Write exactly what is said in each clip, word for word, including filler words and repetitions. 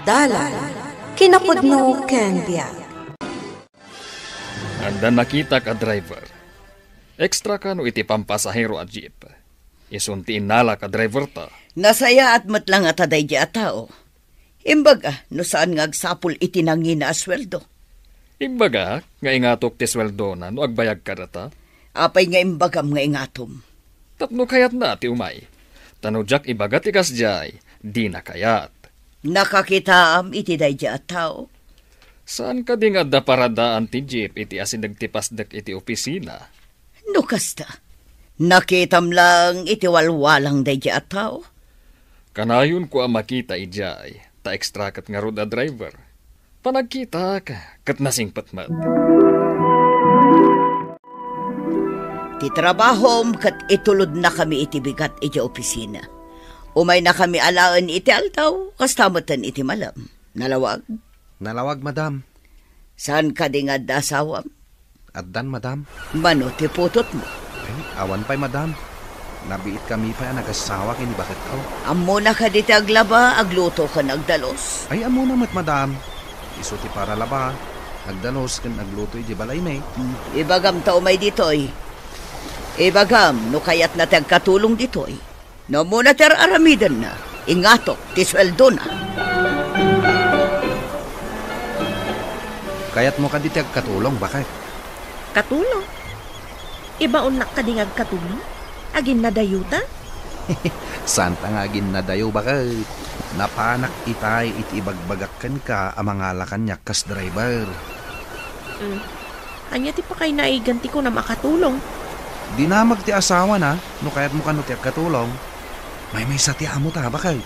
Dalan, kinapudno ken biag. Adda nakitak a driver. Extra kano iti pampasahero a jeep. Isun ti innalak a driver ta. Nasayaat met la ngata daydi a tao. Imbaga, no saan nga agsapul iti nangina a sueldo. Imbagak nga ingatok ti sueldona no agbayag kadata. Apay nga imbagam nga ingatom? Tapno kayatna ti umay. Ta no diak ibaga ti kasdiay, dina kayat. Nakakitaam iti daydi a tao? Saan kadi nga adda paradaan ti jeep iti asideg ti pasdek iti opisina? No kasta, nakitam lang iti walwalang daydi a tao? Kanayonko a makita idiay, ta extra ket ngarud a driver. Panagkitak, ket nasingpet met. Ti trabahom ket itulodnakami iti bigat iti opisina. Umaynakami alaen iti aldaw, kasta metten iti malem. Nalawag? Nalawag, madam. Saan kadi nga adda asawam? Addan, madam. Mano ti putotmo? Ay, awan pay, madam. Nabiit kami pay a nagassawa ken ni baketko. Ammona kadi ti aglaba, agluto ken agdalus? Ay, ammona met, madam. Isu ti paralaba, agdalus ken agluto iti balaymi. Hmm, ibagam ta umay ditoy. Ibagam no kayatna ti agkatulong ditoy. No ammona ti ar-aramidenna, ingatok ti sueldona. Kayatmo kadi ti agkatulong, baket? Katulong? Ibaonnak kadi nga agkatulong? Aginnadayota? Saanta nga aginnadayo, baket. Napanak itay iti ibagbagak kenka a mangala kaniak kas driver. Mm. Ania ti pakayna a igan ti kunam a katulong? Dinamag ti asawana, no kayatmo kano ti agkatulong. Maymaysa ti amota, baket.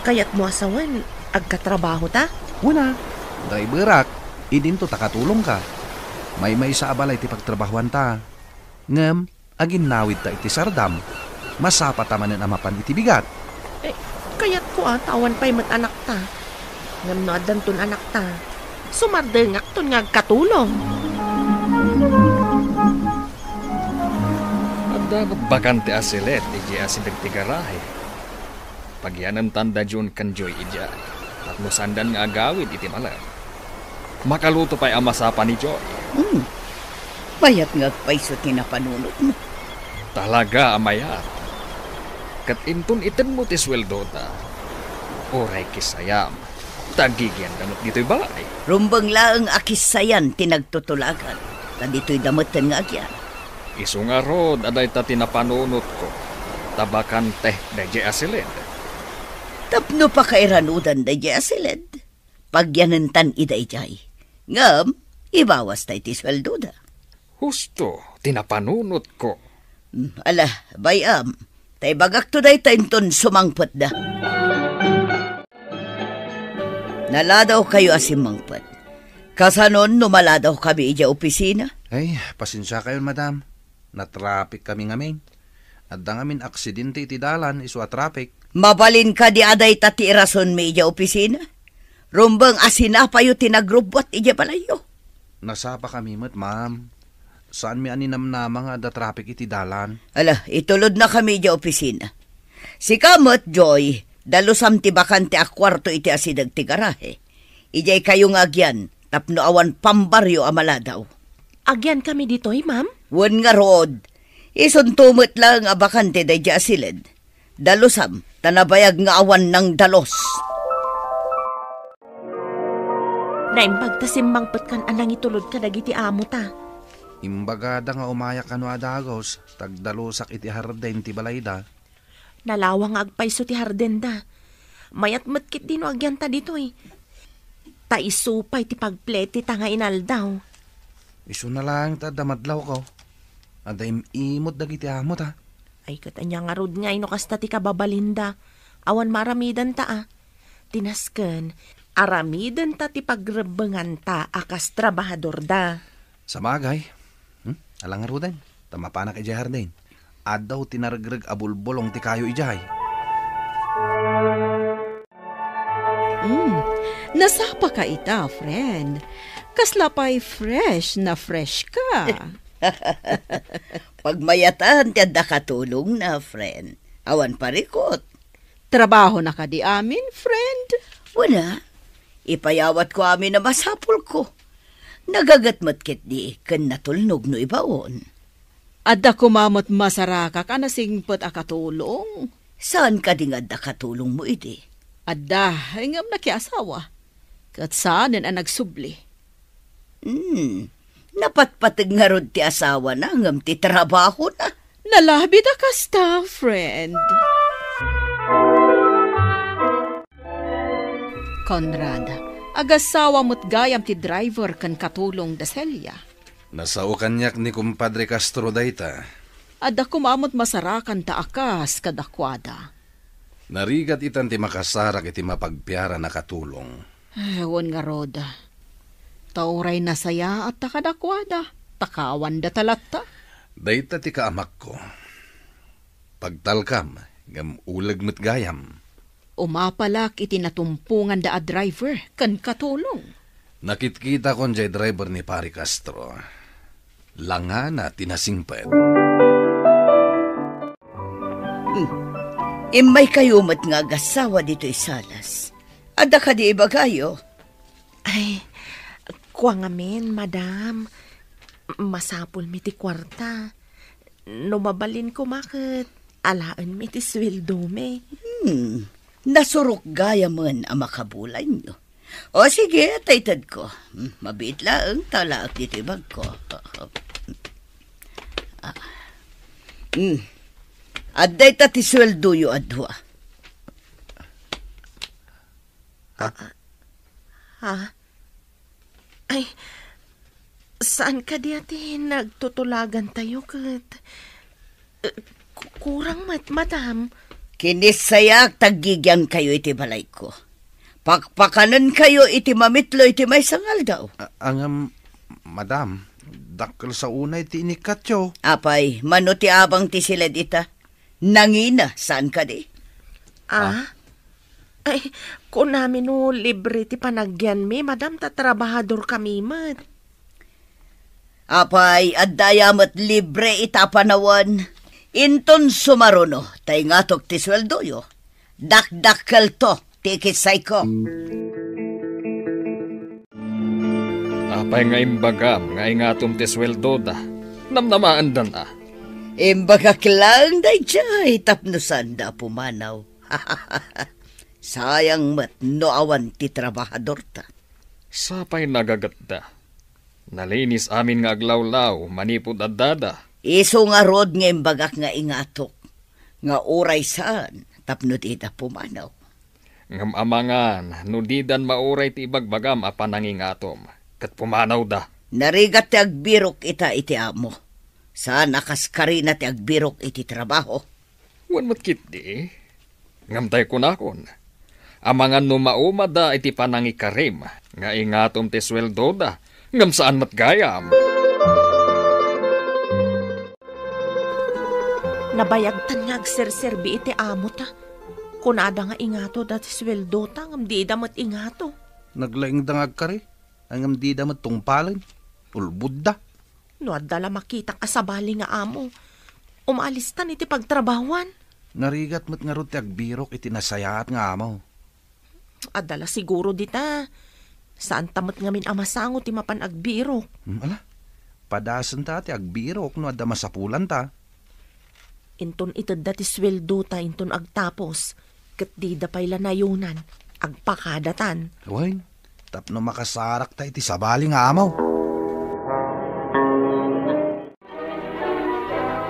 Kayatmo a sawen, agkatrabahota? Wen a, driverak, idinto ta katulongka. Maymaysa a balay ti pagtrabahoanta. Ngem, aginnawidta iti sardam, masapata manen a mapan iti bigat. Eh, kayatko a ta awan pay met anakta. Ngem no addanton anakta, sumardengakton nga agkatulong. Adda met bakante a siled idiay asideg ti garahe. Pagyanentanda Jun ken Joy idiay, tapno saandan nga agawid iti malem. Makaluto pay a masapa ni Joy. Hmm. Mayat nga agpayso ti napanunotmo. Talaga a mayat. Ket inton itedmo ti sueldota, uray kissayam, ta aggigiyanda met ditoy balay. Rumbeng laeng a kissayan ti nagtutulagan, ta ditoyda metten nga agyan. Isu ngarud a dayta ti napanunotko, ta bakante daydiay a siled. Tapno pakairanudan daydiay a siled, pagyanentan ida idiay. Ngem, ibawasta iti sueldoda. Husto ti napanunotko. Hmm, ala, bay-am. Ta ibagakto dayta inton sumangpetda. Naladawkayo a simmangpet. Kasanon no maladawkami idiay opisina? Ay, pasensiakayon, madam. Natraffic kami ngamin. Adda ngamin aksidente iti dalan isu a traffic. Mabalin kadi a dayta ti irasonmi idiay opisina? Rumbeng a sinapayo ti nagrubbuat idiay balayyo. Nasapa kami met, ma'am. Saanmi a ninamnama nga adda traffic iti dalan. Ala, itulodnakami idiay opisina. Sika met, Joy, dalusam ti bakante a kuarto iti asideg ti garahe. Idiay kayo nga agyan, tapno awan pambaryo a maladaw. Agyankami ditoy, ma'am? Wen ngarud, isunto met laeng a bakante daydiay a siled. Dalusam, ta nabayag nga awan nangdalus. Naimbag ta simmangpetkan a nangitulod kadagiti amota. Imbagada nga umayak kano a dagus, ta agdalusak iti hardin ti balayda. Nalawang nga agpayso ti hardinda. Mayat met ketdi no agyanta ditoy. Ta isu pay ti pagpletita nga inaldaw. Isuna laeng ta adda madlawko. Adda im-imot dagiti amota. Ay, ket ania ngarud ngay no kasta ti kababalinda? Awan maaramidanta a. Ti nasken, aramidenta ti pagrebbenganta a kas trabahadorda. Sabagay. Hmm? Ala ngaruden, ta mapanak idiay hardin. Addaw ti naregreg a bulbulong ti kayo idiay. Mm, nasapaka ita, friend. Kasla pay fresh na fresh ka. Pagmayatan ti adda katulongna, friend. Awan parikut. Trabahona kadi amin, friend? Wen a, ipayawatko amin a masapulko. Nagaget met ketdi ken natulnog no ibaon. Adda koma met masarakak a nasingpet a katulong? Saan kadi nga adda katulongmo idi? Adda, ngem nakiasawa. Ket saanen a nagsubli. Hmm, napatpateg ngarud ti asawana ngem ti trabahona. Nalabit a kasta, friend. Conrad, agasawa met gayam ti driver ken katulong da Celia. Nasao kaniak ni Kumpadre Castro dayta. Adda koma met masarakanta a kas kadakuada. Narigat itan ti makasarak iti mapagpiaran a katulong. Eh, wen ngarud. Ta uray nasayaat ta kadakuada, ta kawanda ta latta. Dayta ti kaamakko. Pagtalkam, ngem uleg met gayam. Umapalak iti natumpongan da a driver ken katulong. Nakitkitakon jay driver ni Pari Castro. Langana ti nasingpet. Hmm. Immaykayo met nga agasawa ditoy salas. Adda kadi ibagayo? Ay, kua ngamin, madam. Masapulmi ti kuarta. No mabalin koma ket alaenmi ti sueldomi. Hmm, nasurok gayamen a makabulayyo. O sige, taytedko. Hmm, mabiit laeng ta alaek ditoy bagko. Ah. Hmm. Adda ita ti sueldoyo a dua. Ah. Ha? Ay, saan kadi a ti nagtutulagantayo ket, eh, ku-, kurang met, madam. Kinissayak ta aggigiankayo iti balayko. Pakpakanenkayo iti mamitlo iti maysa nga aldaw. A-, ngem, madam, dakkel sa unay ti inikkatyo. Apay, mano ti abang ti siled ita? Nangina, saan kadi? Ah? Ah? Ay, kunami no libre ti panagyanmi, madam, ta trabahadorkami met. Apay, adda aya met libre ita a panawen. Inton sumaruno, ta ingatok ti sueldoyo. Dakdakkelto ti ikissayko. Apay nga imbagam nga ingatom ti sueldoda? Namnamaendan a. Imbagak laeng daydiay tapno saanda a pumanaw. Sayang met no awan ti trabahadorta. Sapay nagagetda. Nalinis amin nga aglawlaw manipud addada. Isu ngarud nga imbagak nga ingatok, nga uray saan tapno dida pumanaw. Ngem amangan no didan mauray ti ibagbagam a panangingatom, ket pumanawda. Narigat ti agbirok ita iti amo. Saan a kas karina ti agbirok iti trabaho. Wen met ketdi, ngem tay kunakon, amangan no maumada iti panangikarim nga ingatom ti sueldoda, ngem saan met gayam. Nabayagtan nga agserserbi iti amota. Kunada nga ingatoda ti sueldota, ngem diida met ingato. Naglaingda nga agkari, ngem diida met tungpalen. Ulbodda. No adda la makitak a sabali nga amo, umaalistan iti pagtrabahuan. Narigat met ngarud ti agbirok iti nasayaat nga amo. Adda la siguro dita. Saanta met ngamin a masango ti mapan agbirok. Hmm, ala, padasenta ti agbirok no adda masapulanta. Inton itedda ti sueldota inton agtapos, ket dida pay la nayonan, agpakadatan. Wen, tapno makasarakta iti sabali nga amo.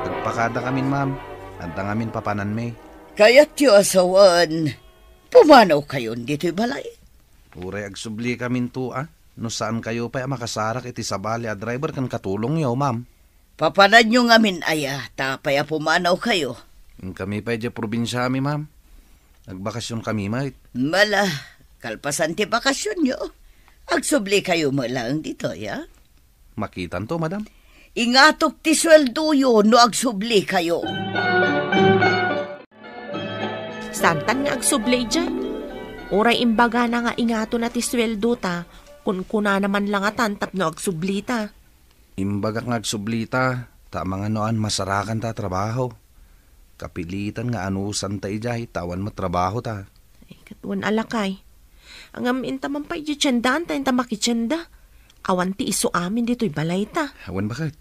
Agpakadakamin, ma'am. Adda ngamin papananmi. Kayatyo a sawen, pumanawkayon ditoy balay? Uray agsublikaminto a, no saankayo pay a makasarak iti sabali a driver ken katulongyo, ma'am. Papananyo ngamin aya, ta apay a pumanawkayo? Inkami pay idiay probinsiami, ma'am. Agbakasionkami met. Mala, kalpasan ti bakasionyo, agsublikayo met laeng ditoy, a? Makitanto, madam. Ingatok ti sueldoyo no agsublikayo. Saantan nga agsubli idiay. Uray imbagana nga ingatona ti sueldota, kunkunana man la ngatan tapno agsublita. Imbagak nga agsublita, ta amangan no awan masarakanta a trabaho. Kapilitan nga anusanta idiay, ta awan met trabahota. Ay, ket wen a lakay. Ngem inta man pay idiay tiendaan ta inta makitienda. Awan ti isu amin ditoy balayta. Awan baket.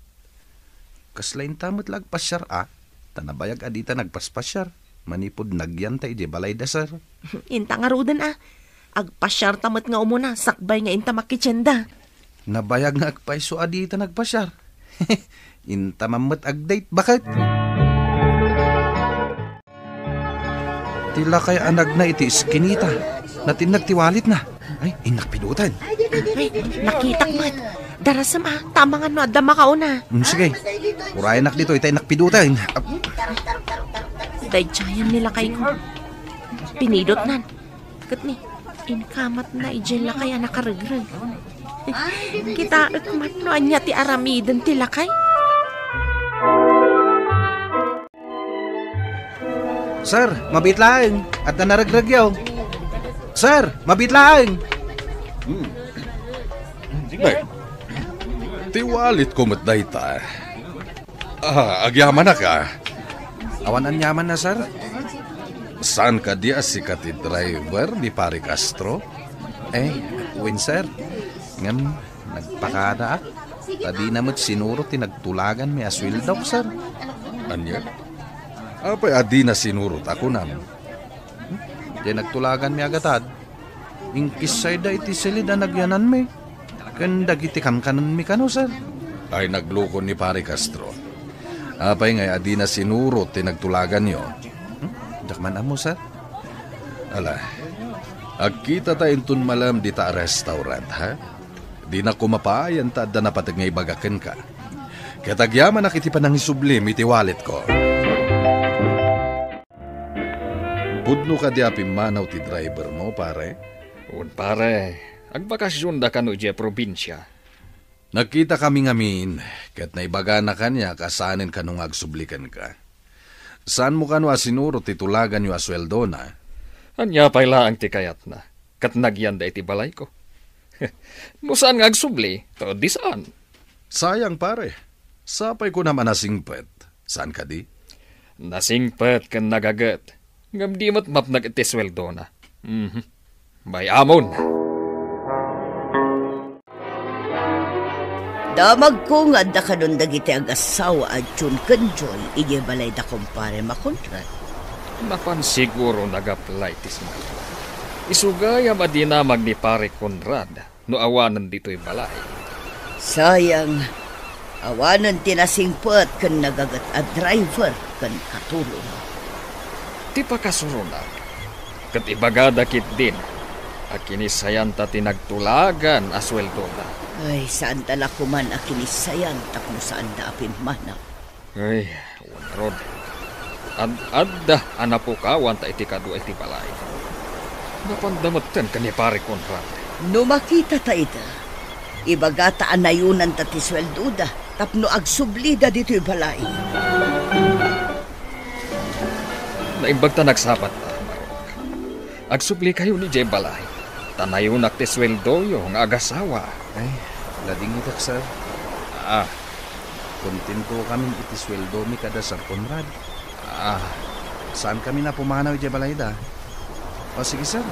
Kasla inta met la agpasiar a, ta nabayag a dita nagpaspasiar. Manipud nagyanta idiay balayda, sir. Inta ngaruden a. Agpasiarta met nga umuna, sakbay nga inta makitienda. Nabayag nga agpayso a dita nagpasiar. Inta man met agdate, baket. Ti lakay a nagna iti iskinita. Natinnag ti walletna. Ay, innak piduten. Ay, nakitak met. Darasem a, ta amangan no adda makauna. Mm, sige. Urayanak ditoy, ta innak piduten. Ap- Daydiayen ni lakayko. Pinidotnan. Ket ni, inkamatna idiay lakay a nakaregreg. Kitaek met no ania ti aramiden ti lakay. Sir, mabiit laeng. Adda naregregyo. Sir, mabiit laeng. Hmm. Ay, ti walletko met dayta. Ah, agyamanak a. Awan aniamanna, sir? Saan kadi a sika ti driver ni Pare Castro? Eh, wen, sir. Ngem, nagpakada ak. Ta dina met sinurot ti nagtulaganmi a sueldok, sir. Ania? Apay a dina sinurot a kunam? Hmm? Diay nagtulaganmi a gatad. Inkissayda iti silid a nagyananmi ken dagiti kankanenmi kano, sir. Ay, naglukon ni Pare Castro. Apay ngay a dina sinurot ti nagtulaganyo? Hmm? Diak man ammo, sir. Ala, agkitata inton malem dita a restaurant, ha? Dina koma paayan ta adda napateg nga ibaga kenka. Ket agyamanak iti panangisublim iti walletko. Pudno kadi a pimmanaw ti drivermo, pare? Wen, pare. Agbakasionda kano idiay probinsia. Nagkitakami ngamin, ket naibagana kaniak a saanen kano nga agsubli kenka. Saanmo kano a sinurot ti tulaganyo a sueldona? Ania pay laeng ti kayatna? Ket nagyanda iti balayko. No saan nga agsubli, ta di saan. Sayang, pare. Sapay kunam a nasingpet. Saan kadi? Nasingpet ken nagaget. Ngem di met mapnek iti sueldona. Mhm. Bay-amon. Damagko nga adda kadon dagiti agassawa a Jun ken Joy idiay balayda, kumpare Makonrad. Napan siguro nag-apply ti sinadua. Isu gayam a dinamag ni Pare Conrad no awanen ditoy balay. Sayang, awanen ti nasingpet ken nagaget a driver ken katulong. Ti pakasuronak, ket ibagada ketdin a kinisayanta ti nagtulagan a sueldoda. Ay, saanta la koman a kinisayan tapno saanda a pimmanaw. Ay, wen ngarud. Ad-adda a napukawanta iti kadua iti balay. Napanda metten ken ni Pare Conrad. No makitata ita, ibagata a nayonanta ti sueldoda tapno agsublida ditoy balay. Naimbag ta nagsabatta, Marok. Agsublikayon idiay balay, ta nayonak ti sueldoyo nga agasawa. Ay, ladingitak, sir. Ah. Kontento kamin iti sueldomi kada Sir Conrad. Ah. Saan kami na pumanaw idiay balayda? O, sige, sir.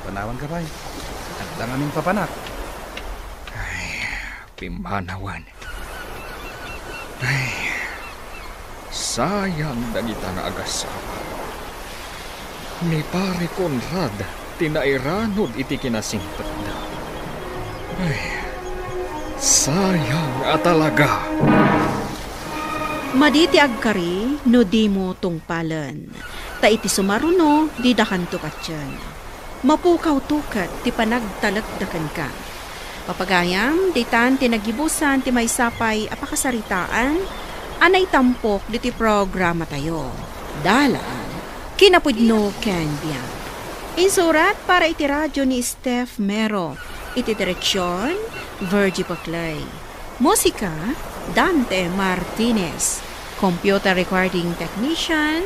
Panawan ka pay. Adda ngamin papanak. Ay, pimmanawan. Ay, sayang dagita nga agasawa. Ni Pare Conrad ti nairanod iti kinasingpetda. Ay, sayang a talaga. Madi ti agkari no dimo tungpalen. Ta iti sumaruno, didakanto patien. Mapukawto ket ti panagtalekda kenka. Papagayam, ditan ti nagibusan ti maysa pay a pakasaritaan a naitampok ditoy programatayo. Dalan, kinapudno ken biag. Insurat para iti radio ni Steph Mero. Iti direksion, Virgie Paclay. Musika, Dante Martinez. Computer recording technician,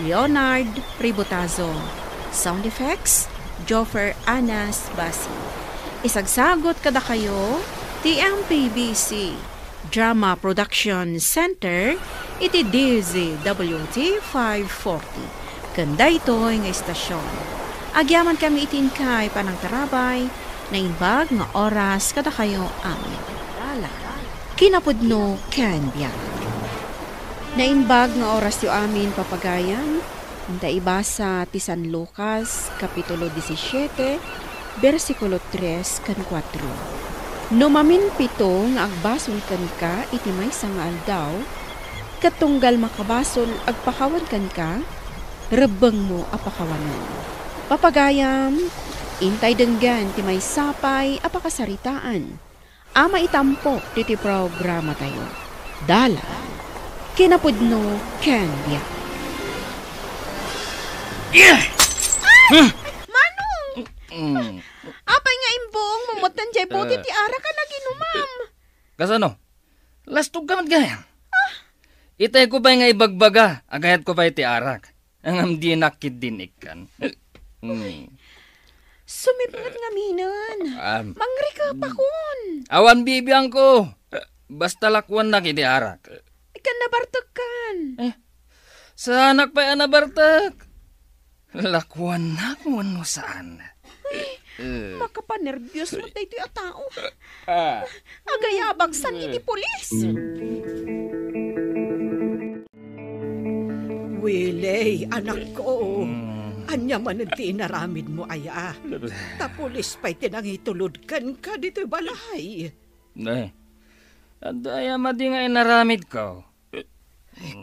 Leonard Ributazo. Sound effects, Joffer Anas Basi. Isagsagot kadakayo ti M P B C Drama Production Center iti D Z W T five forty. Ken daytoy nga istasyon, Agyamankami iti inkay panangtarabay, naimbag nga oras kadakayo amin. Dala, kinapudno ken biag. Naimbag nga orasyo amin, papagayam, inta ibasa ti San Lucas, Kapitulo disisiete, bersikulo tres ken kuatro. No maminpito nga agbasol kenka iti maysa nga aldaw, ket tunggal makabasol agpakawan kenka, rebbengmo a pakawanen. Papagayam, intay denggen ti maysa pay a pakasaritaan a maitampok ditoy programatayo. Dala, kinapudno ken biag. Manong! Mm. Apay nga imbuong mo met diay bote Eh. ti arak a naginumam? Kasano? Lastog ka met gayam. Itay ko pay nga ibagbaga, agayat ko pay ti arak. Ngem dinak ketdin ikkan. Mm. Sumipnget ngaminen. Am. Mangrikapakon. Awan bibiangko. Basta lakuannak iti arak. Kan nabartekkan. Eh, saanak pay a nabartek. Lakuannak wenno saan? Eh. Makapanerbios met daytoy a tao. Ah. Agayabak san iti pulis. Willy, anakko. Mm. Ania manen ti inaramidmo aya? Ta pulis pay ti nangitulod kenka ditoy balay. Eh, adda aya madi nga inaramidko?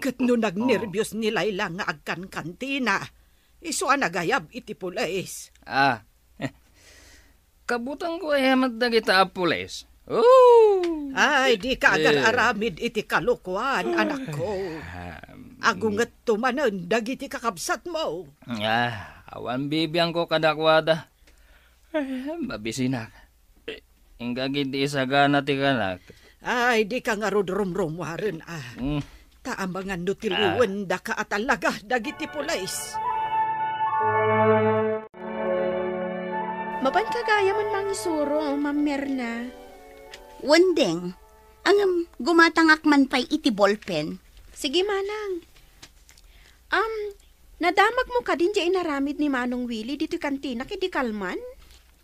Ket no nagnerbios ni Laila nga agkankantina, isu a nagayab iti pulis. Ah, kabutengko aya met dagita a pulis. Oh! Ay, dika Eh. agar-aramid iti kalokuan, anakko. Ah, Agungetto manen dagiti kakabsatmo. Ah, awan bibiangko kadakuada. Eh, mabisinak. Inka ketdi isagana ti kanak. Ay, dika ngarud rumrumuaren, ah. Mm. Ta amangan no Ah. tiliwendaka a talaga dagiti pulis. Mapanka gayam mangisuro, Ma'am Mirna. Wen, Deng. Ngem, gumatangak man pay iti ballpen. Sige, Manang. Am, nadamagmo kadin diay inaramid ni Manong Willie ditoy kantinak idi kalman?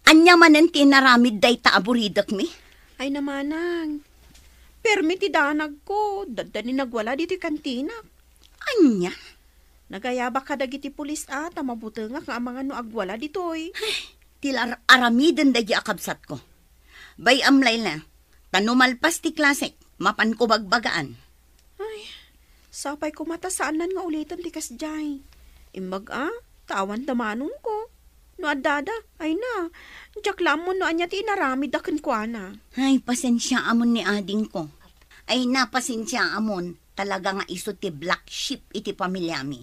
Ania manen ti inaramid dayta a buridekmi? Ay, Manang. Permi ti danagko, dadda ni nagwala ditoy kantinak. Ania? Nagayabak kadagiti pulis a, ta mabutengak nga amangan no agwala ditoy. Ay, ti lar-, aramiden daydi a kabsatko. Bay-am, Laila, ta no malpas ti klasek, mapanko bagbagaan. Ay, sapay koma ta saannan nga uliten ti kasdiay. Imbag a, ta awan da manongko. No addada, ay na, diak la ammon no ania ti inaramidda kenkuana. Ay, pasensiaamon ni adingko. Ay na, pasensiaamon. Talaga nga isu ti black sheep iti pamiliami.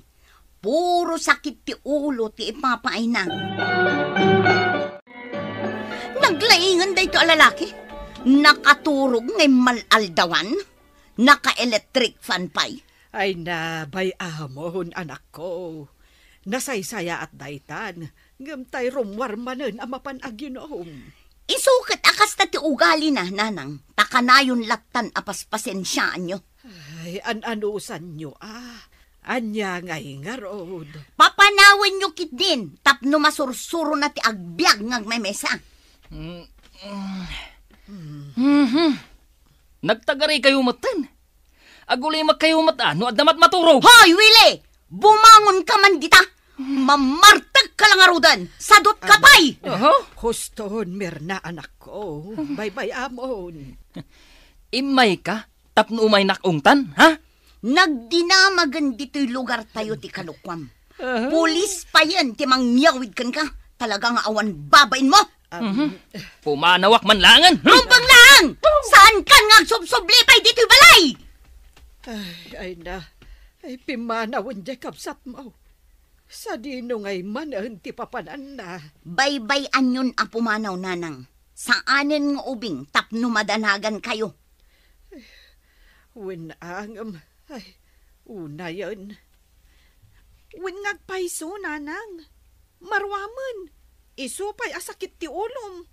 Puro sakit ti ulo ti ipapaayna. Naglaingen daytoy a lalaki. Nakaturog nga immal-aldawan. Naka-electric fan pay. Ay na, bay-amon, anakko. Nasaysayaat daytan, ngem tay rummuar manen a mapan aginom. Isu ket a kasta ti ugalina, nanang, ta kanayon lattan a paspasensiaanyo. Ay, an-anusanyo, ah. Ania ngay ngarud? Papanawenyo ketdin tapno masursurona ti agbiag nga agmemesa. Mm, mm. Mhm. Nagtagarikayo metten. Agulimakkayo met a no adda matmaturog. Hoy, Willie! Bumangonka man dita! Mamartekka la ngaruden! Sadutka pay! Aha. Huston, Mirna, anakko. Baybay-amon. Immayka tapno umaynak ungtan, ha? Nagdinamagen ditoy lugartayo ti kalokuam. Aha. Pulis payen ti mangnyawid kenka. Talaga nga awan babainmo. Am, Mhm. Pumanawak man laengen. Hmm? Rumbeng laeng! Saankan nga agsubsubli pay ditoy balay! Ay, ay na. Ay, pimmanawen diay kabsatmo. Sadino ngay manen ti papananna? Baybay-anyon a pumanaw, nanang. Saanen nga ubing tapno madanagankayo. Wen, angem, ay, unayen. Wen nga agpayso, nanang. Maruamen. Isu pay a sakit ti ulom.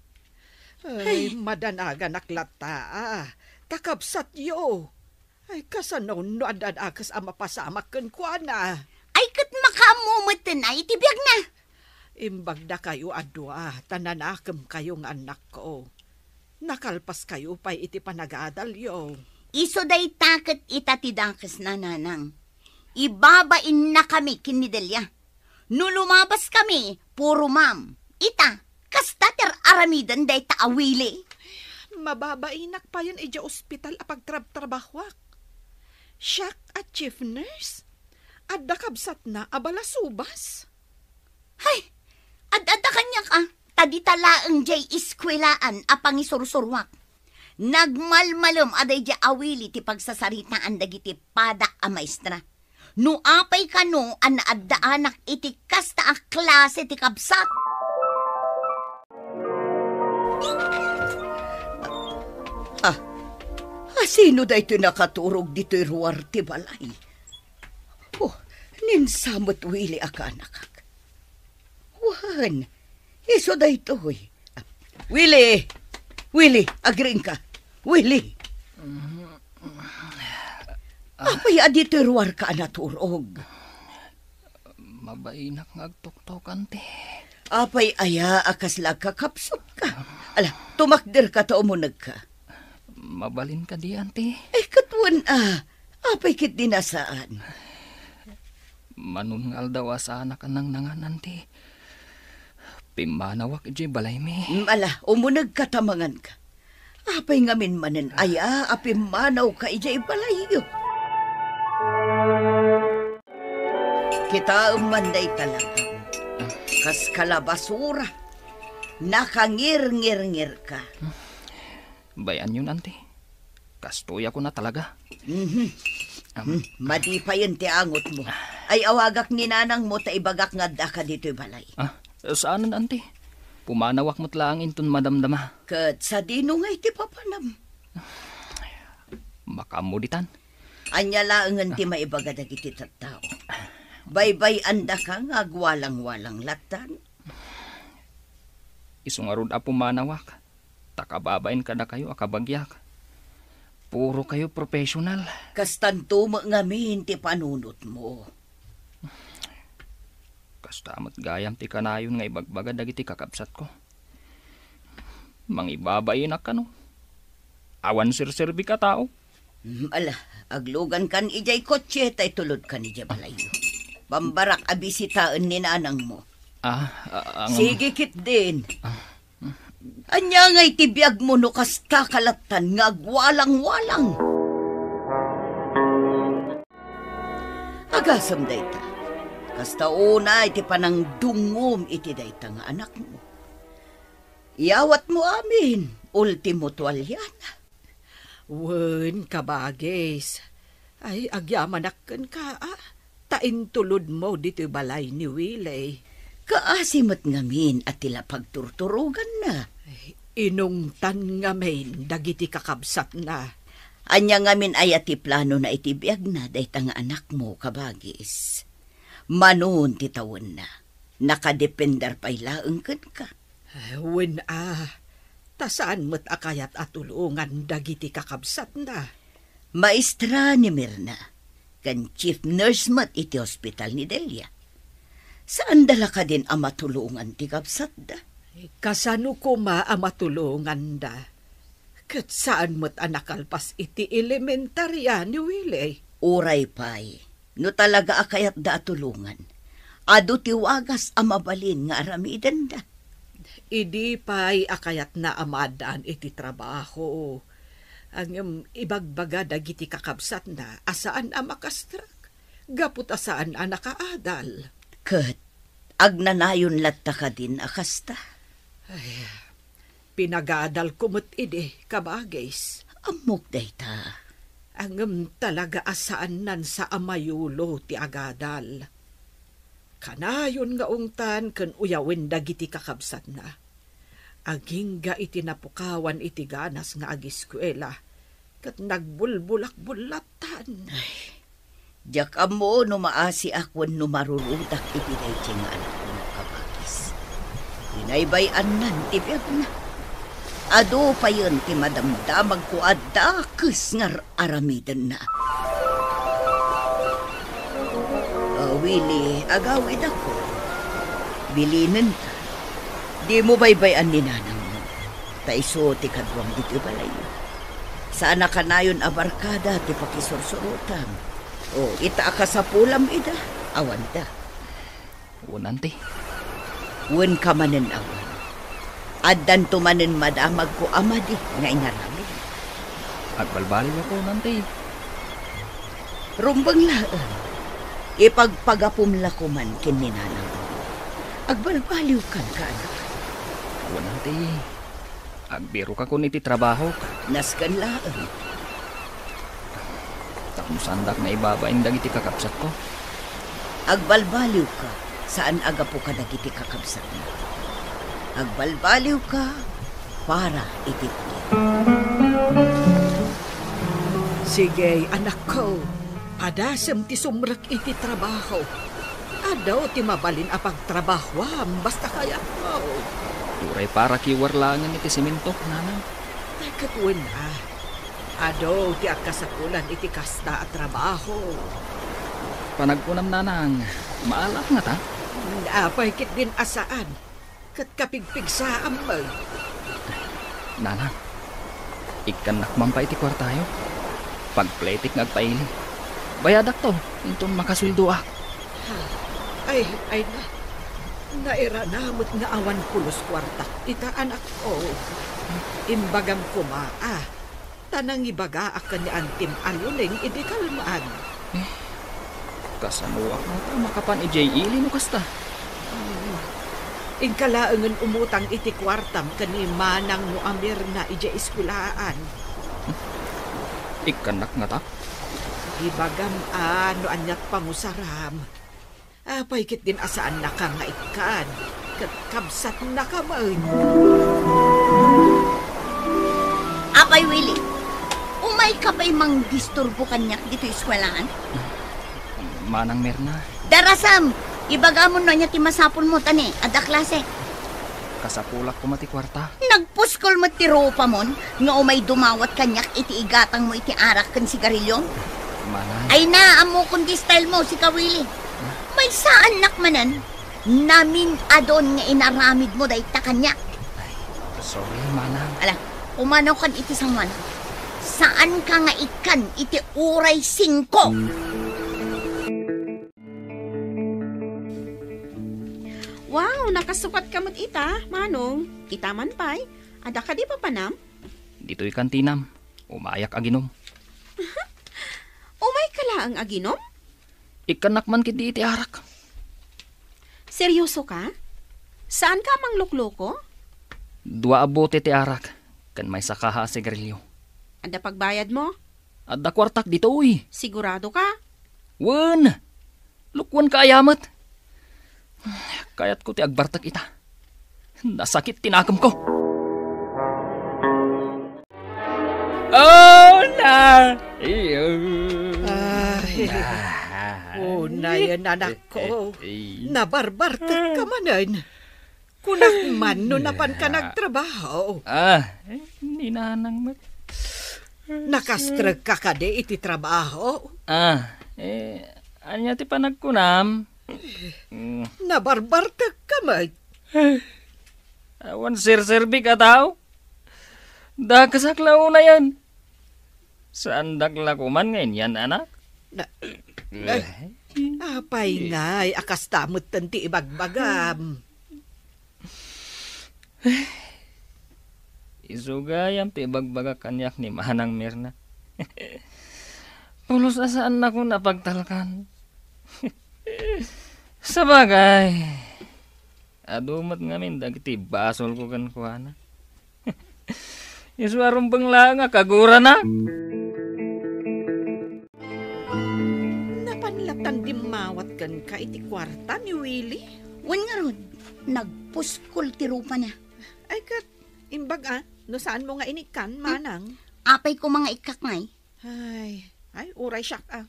Ay, Ay. Madanaganak latta, ah. Ta kabsatyo. Ay, kasano no adda dakes a mapasamak kenkuana? Ay, ket makaammo metten a iti biagna. Imbagdakayo a dua, ta nanakemkayo nga annakko. Nakalpaskayo pay iti panagadalyo. Isu dayta ket ita ti dakesna, nanang. Ibabainnakami ken ni Delia. No lumabaskami, puro ma'am. Ita, kasta ti ar-aramiden dayta a Willie. Mababainak payen idiay ospital a pagtrabtrabahoak. Siak a chief nurse? Adda kabsatna a balasubas? Hay! Ad-adda kaniak a, ta dita laeng diay eskuelaan a pangisursuruak. Nagmalmalem a daydiay a Willie ti pagsasaritaan dagiti padak a maestra. No apay kano a naaddaanak iti kasta a klase ti kabsat? Ah, asino daytoy nakaturog ditoy ruar ti balay? Oh, ni Sam met, Willie a kaanakak. Wen, isu daytoy. Willie! Willie, agriingka. Willie! Apay a ditoy ruarka a naturog? Mabainak nga agtuktok, anti. Apay aya a kasla agkakapsutka? Ala, tumakderka ta umunegka. Mabalin kadi, anti? Ay, ket wen a. Apay ketdi a saan? Manon nga aldaw a saanak a nangnangan, anti. Pimmanawak idiay balaymi. Mm, ala, umunegka ta manganka. Apay ngamin manen aya a pimmanawka idiay balayyo? Kitaem man dayta langam. Kas kalabasura. Nakangirngirngirka. Bay-anyon, anti. Kastoy a kuna talaga. Mhm. Am. Hmm, madi payen ti angotmo. Ay, awagak ni nanangmo ta ibagak nga addaka ditoy balay. Ah, saanen, anti. Pumanawak met laeng inton madamdama. Ket sadino ngay ti papanam? Makaammo ditan. Ania laengen ti maibaga dagiti tattao? Baybay-andaka nga agwalangwalang lattan? Isu ngarud a pumanawak, ta kababain kadakayo a kabagiak. Puro kayo professional. Kastanto met ngamin ti panunotmo. Kasta met gayam ti kanayon nga ibagbaga dagiti kakabsatko. Mangibabainak kano. Awan serserbik a tao. Mm, ala, aglugankan idiay kotse ta itulodkan idiay balayyo. Bambarak a bisitaen ni nanangmo. Ah, ah, ang... Sige ketdin. Ah. Ania ngay ti biagmo no kasta ka lattan nga agwalangwalang? Agasem dayta. Kasta unay ti panangdungngom iti dayta nga anakmo. Iyawatmo amin, ultimo tualiana. Wen, kabagis. Ay, agyamanak kenka, a. Ta intulodmo ditoy balay ni Willie. Kaasi met ngamin a ti la pagturturoganna. Ay, inungtan ngamin dagiti kakabsatna. Ania ngamin aya ti planona iti biagna dayta nga anakmo, kabagis? Manon ti tawenna, nakadepender pay laeng kenka. Wen a, ta saan met a kayat a tulongan dagiti kakabsatna. Maestra ni Mirna, ken chief nurse met iti hospital ni Delia. Saanda la kadin a matulongan ti kabsatda? Kasano koma a matulonganda? Ket saan met a nakalpas iti elementaria ni Willie. Uray pay, no talaga a kayatda a tulongan, adu ti wagas a mabalin nga aramidenda. Idi pay a kayatna a maaddaan iti trabaho, ngem ibagbaga dagiti kakabsatna a saan a makastrak, gapu ta saan a nakaadal. Ket agnanayon latta kadin a kasta? Ay, pinagadalko met idi, kabagis. Ammok dayta. Ngem talaga a saannan sa a mayulo ti agadal. Kanayon nga ungtan ken uyawen dagiti kakabsatna. Agingga iti napukawan iti ganas nga agiskuela, ket nagbulbulakbullattan. Ay, diak ammo no maasiak wenno marurudak iti daytoy nga anakko nga kabagis. Binaybay-annan ti biagna. Adu payen ti madamdamagko a dakes nga ar-aramidenna. A, Willie, agawidakon. Bilinenta. Dimo baybay-an ni nanangmo. Ta isu ti kaduam ditoy balay. Saan a kanayon a barkada ti pakisursurotam. O, ita a kasapulam ida, awanda. Wen, Auntie. Wen ka manen a wen. Addanto manen madamagko a madi nga inaramid. Agbalbaliwakon, Auntie. Rumbeng laeng. Ipagpagapum la koman ken ni nanang. Agbalbaliwkan ka, anak. Wen, Auntie. Agbirokakon iti trabahok. Nasken laeng. Tapno saandak naibabain dagiti kakabsatko. Agbalbaliwka, saan a gapu kadagiti kakabsatmo. Agbalbaliwka para iti pudno. Sige, anakko. Padasem ti sumrek iti trabaho. Adu ti mabalin a pagtrabahoam, basta kayatmo. Uray para kiwer laengen iti semento, nanang. Ay, ket wen a. Adu ti agkasapulan iti kasta a trabaho. Panagkunam, nanang, maalak ngata? Apay ketdin a saan? Ket kapigpigsaam met. Nanang, ikkannak man pay iti kuartayo. Pagpletik nga agpaili. Bayadakto, inton makasueldoak. Ha? Ay, ay na. Nairana met nga awan pulos kuartak ita, anakko. Imbagam koma, a, ta nangibagaak ken ni Antim a Leoning idi kalman. Eh, kasanoak ngata a makapan idiay ili no kasta? Hmm. Inka laengen umutang iti kuartam ken ni manangmo a Mirna idiay eskuelaan. Ikkannak ngata? Ibagam a no aniat pangusaram. Apay ketdin a saannaka nga ikkan, ket kabsatnaka met. Apay, Willie, umayka pay mangdisturbo kaniak ditoy eskuelaan? Manang Mirna. Darasam! Ibagamon no ania ti masapulmo, ta ni, adda klase. Kasapulak koma ti kuarta. Nagpuskol met ti rupamon nga umay dumawat kaniak iti igatangmo iti arak ken sigarilio? Manang. Ay na, ammokon ti style mo, sika Willie. Maysaannak manen, namin-adon nga inaramidmo dayta kaniak. Ay, sorry, manang. Ala, pumanawkan iti sangoan. Saanka nga ikkan iti uray singko. Wow, nakasukat ka met ita, Manong. Ita man pay, adda kadi papanam? Ditoy kantinam, umayak aginom. Umayka laeng aginom? Ikkannak man ketdi iti arak. Seryoso ka? Saanka a manglukloko? Dua a bote ti arak, ken maysa kaha a sigarilyo. Adda pagbayadmo? Adda kuartak ditoy. Sigurado ka? Wen! Lukuanka aya met. Kayatko ti agbartek ita. Nasakit ti nakemko. Oh, na! Iyo. Ay. Ah. Unayen, anakko. Eh, eh, eh. Nabarbartek ka manen. Kunak man no napanka nagtrabaho. Ah, eh, ni nanang met. Nakastrek ka kadi iti trabaho? Ah, eh, ania ti panagkunam? Mm. Nabarbartek ka met. Awan serserbik a tao? Dakesak la unayen. Saandak la koman nga inyan, anak? Na, eh, apay ngay a kasta metten ti ibagbagam? Isu gayam ti ibagbagak kaniak ni Manang Mirna. Pulos a saannakon a pagtalkan. Sabagay, adu met ngamin dagiti basolko kenkuana. Isu a rumbeng laeng a kagurana. Napan latan dimmawat kenka iti kuarta ni Willie? Wen ngarud, nagpuskol ti rupana. Ay ket, imbag a, no saanmo nga inikkan, hmm? Manang. Apay koma nga ikkak ngay? Ay, ay, uray siak a.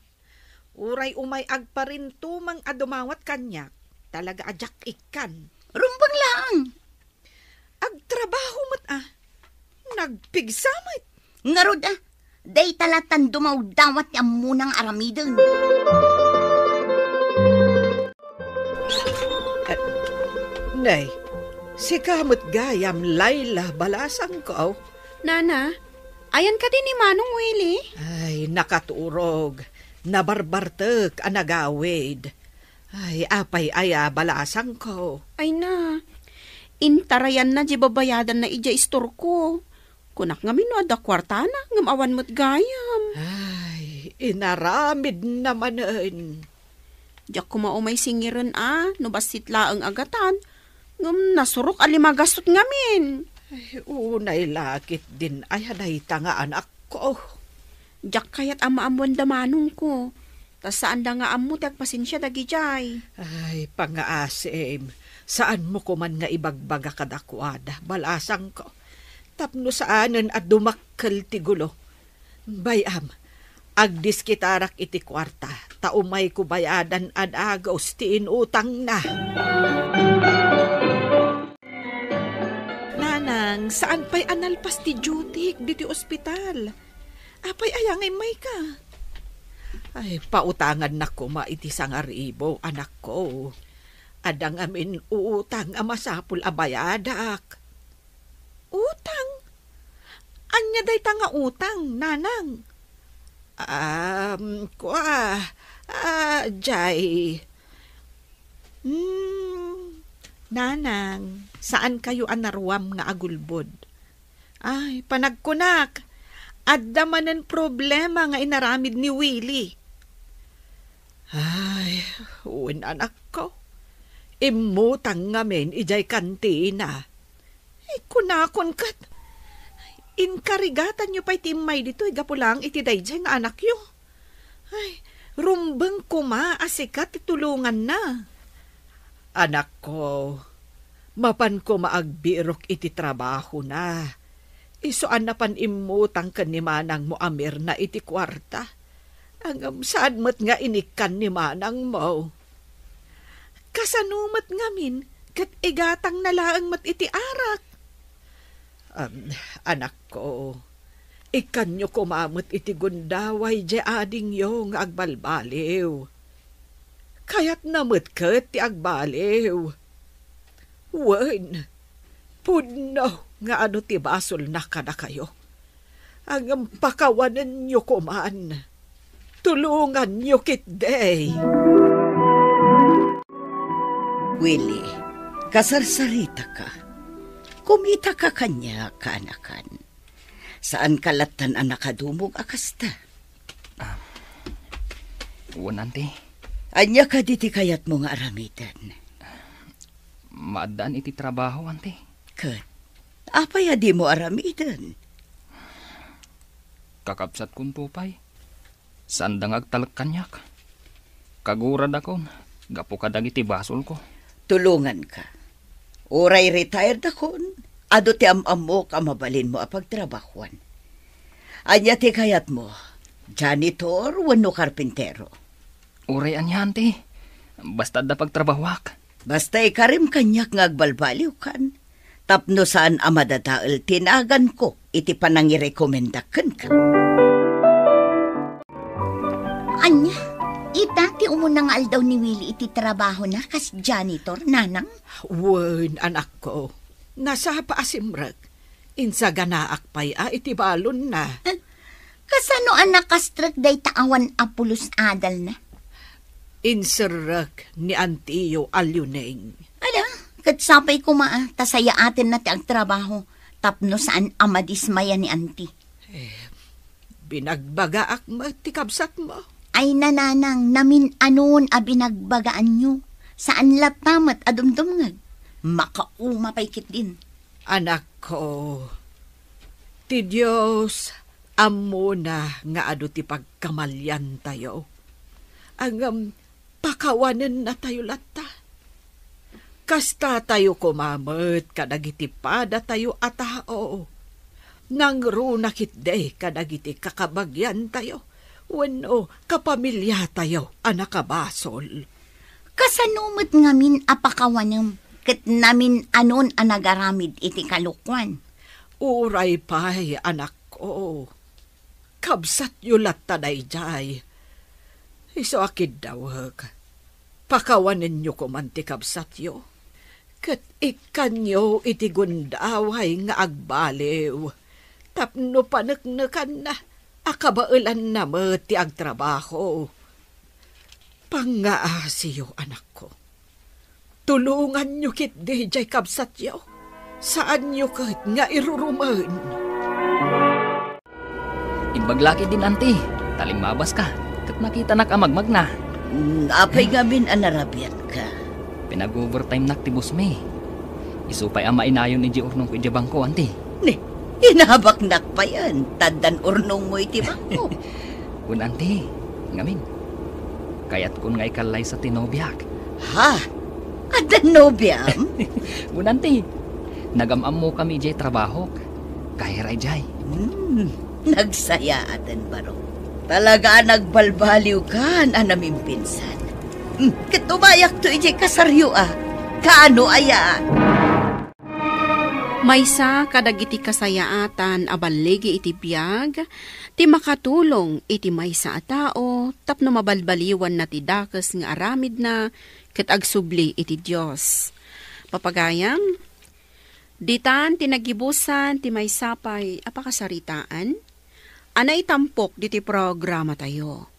Uray umay agparintumeng a dumawat kaniak, talaga a diak ikkan. Rumbeng laeng. Agtrabaho met a. Nagpigsa met. Ngarud a, dayta latan dumawdawat ti ammona nga aramiden. Eh, Nay, sika met gayam, Laila, balasangko. Nana, ayan kadi ni Manong Willie? Ay, nakaturog. Nabarbartek a nagawid. Ay, apay aya, balasangko? Ay na, intarayanna di babayadanna idiay istorko. Kunak ngamin no adda kuartana, ngem awan met gayam. Ay, inaramidna manen. Diak koma umay singiren a, no bassit laeng a gatan, ngem nasurok a limagasut ngamin. Ay, unay la ketdin aya dayta nga anakko. Diak kayat a maammoanda manongko, ta saanda nga ammo ti agpasensia dagidiay. Ay, pangngaasim, saanmo koman nga ibagbaga kadakuada, balasangko. Tapno saanen a dumakkel ti gulo. Bay-am, agdiskitarak iti kuarta, ta umayko bayadan a dagus ti inutangna. Nanang, saan pay a nalpas ti duty-k ditoy ospital? Apay aya nga immayka? Ay, pautangannak koma iti sangaribu, anakko. Adda ngamin utang a masapul a bayadak. Utang? Ania dayta nga utang, nanang? Um, kua, ah, jay. Hmm, nanang, saankayo a naruam nga agulbod? Ay, panagkunak, adda manen problema nga inaramid ni Willie. Ay, wen, anakko. Immutang ngamin idiay kantina. Ay, kunakon ket, inkarigatanyo pay ti immay ditoy gapu laeng iti daydiay nga anakyo. Ay, rumbeng koma a sika ti tulonganna. Anakko, mapan koma agbirok iti trabahona. Isu a napan immutang ken ni manangmo a Mirna iti kuarta. Ngem saan met nga inikkan ni manangmo. Kasano met ngamin ket igatangna laeng met iti arak? Am, anakko, ikkanyo koma met iti gundaway diay adingyo nga agbalbaliw. Kayatna met ket ti agbaliw. Wen, pudno nga adu ti basolna kadakayo. Ngem pakawanenyo koman. Tulonganyo ketdi. Willie, kasarsaritaka. Kumitaka kaniak, kaanakan. Saanka lattan a nakadumog a kasta. Ah, wen, Auntie. Ania kadi ti kayatmo nga aramiden? Maaddaan iti trabaho, Auntie. Ket, apay a dimo aramiden? Kakabsatkonto pay. Saanda nga agtalek kaniak. Kaguradakon gapu kadagiti basolko. Tulonganka. Uray retired akon, adu ti am-ammok a mabalinmo a pagtrabahuan. Ania ti kayatmo? Janitor wenno karpintero? Uray ania, Auntie. Basta adda pagtrabahuak. Basta ikarim kaniak nga agbalbaliwkan, tapno saan a madadael ti naganko iti panangirekomendak kenka. Ania, ita ti umuna nga aldaw ni Willie iti trabahona kas janitor, nanang? Wen, anakko. Nasapa a simrek. Insaganaak pay a iti balonna. Eh, kasano a nakastrek dayta awan a pulos adalna? Inserrek ni antiyo a Liuneng. Ala, ket sapay koma a, ta sayaatenna ti agtrabaho, tapno saan a madismaya ni anti. Eh, binagbagaak met ti kabsatmo. Ay, nanang, namin-anon a binagbagaanyo. Saan latta met a dumdumngeg. Makauma pay ketdin. Anakko, ti Dios ammona nga adu ti pagkamaliantayo. Ngem pakawanennatayo latta. Kastatayo koma met kadagiti padatayo a tao. Nangruna ketdi kadagiti kakabagiantayo wenno kapamiliatayo a nakabasol. Kasano met ngamin a pakawanem ket namin-anon a nagaramid iti kalokuan? Uray pay, anakko. Kabsatyo latta daydiay. Isu a kiddawek, pakawanenyo koman ti kabsatyo. Ket ikkanyo iti gundaway nga agbaliw, tapno paneknekanna a kabaelanna met ti agtrabaho. Pangngaasiyo, anakko. Tulonganyo ketdi jay kabsatyo. Saanyo ket nga irurumen. Imbag la ketdin, anti, ta limmabas ka, ket nakitanak a magmagna. Mm, apay ngamin a narabiatka? Pinag-overtime-nak ti boss mi. Isu pay a mainayon idiay urnongko idiay bangko, anti. Ni, inabaknak payen, ta addan urnongmo iti bangko. Wen, anti, ngamin, kayatkon nga ikallaysa ti nobiak. Ha? Addan nobiam? Wen, anti, nagam-ammokami idiay trabahok. Kayra idiay. Hmm, nagsayaaten, barok. Talaga a nagbalbaliwkan a namimpinsan. Hmm, ket umayakto idiay kasaryo a. Kaano aya? Maysa kadagiti kasayaatan a balligi iti biag ti makatulong iti maysa a tao tapno mabalbaliwanna ti dakes nga aramidna ket agsubli iti Dios. Papagayam, ditan ti nagibusan ti maysa pay a pakasaritaan a naitampok diti programatayo.